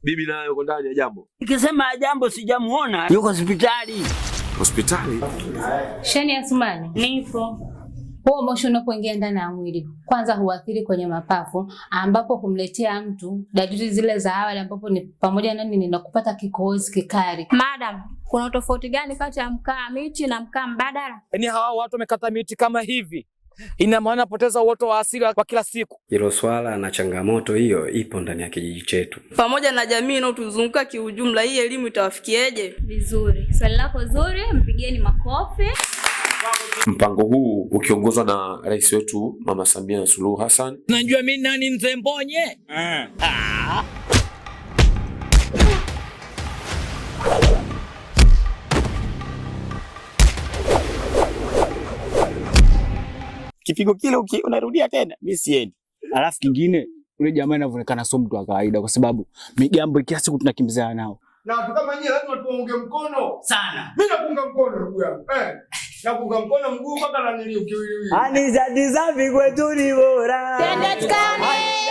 Bibi naye yuko ndani ya jambo. Ikisema jambo sijamuona, yuko hospitali. Hospitali? Sheni Asumani, Nipo. Huo moshi unapoingia ndani ya mwili, kwanza huathiri kwenye mapafu, ambapo humletea mtu dalili zile za awali, ambapo ni pamoja na nini na kupata kikohozi kikali. Madam, kuna utofauti gani kati ya mkaa miti na mkaa mbadala? Yaani hawa watu wamekata miti kama hivi, ina maana poteza uoto wa asili wa kila siku. Hilo swala na changamoto hiyo ipo ndani ya kijiji chetu. Pamoja na jamii inayotuzunguka kiujumla, hii elimu itawafikieje? Vizuri, swali lako zuri, mpigieni makofi. Mpango huu ukiongozwa na rais wetu Mama Samia Suluhu Hassan. Najua mimi nani mzee Mbonye? Ah. Kipigo kile unarudia tena, mimi siendi. Alafu kingine ule jamaa inavyoonekana sio mtu wa kawaida, kwa sababu migambo kila siku tunakimbizana nao. Na watu kama nyinyi lazima tuwaunge mkono sana. Mimi nakuunga mkono ndugu yangu. Nakuunga mkono mguu mpaka na nili ukiwiliwili. Ani safi kwetu ni bora. Twende tukaone.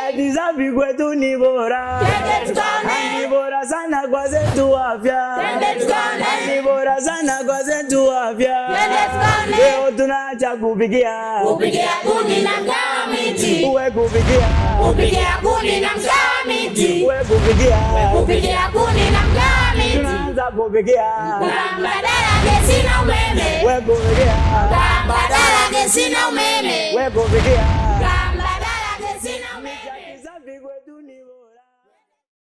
Ani safi kwetu ni bora. Twende tukaone. Ni bora sana kwa zetu afya. Twende tukaone. Ni bora sana kwa zetu afya. Twende tukaone. Leo tunaacha kupikia. Kupikia kuni na mkaa miti. Uwe kupikia. Kupikia kuni na mkaa miti. Uwe kupikia. Kupikia kuni na mkaa miti. Tunaanza kupikia. Mbadala gesi na umeme. Uwe kupikia. Mbadala gesi na umeme. Uwe kupikia.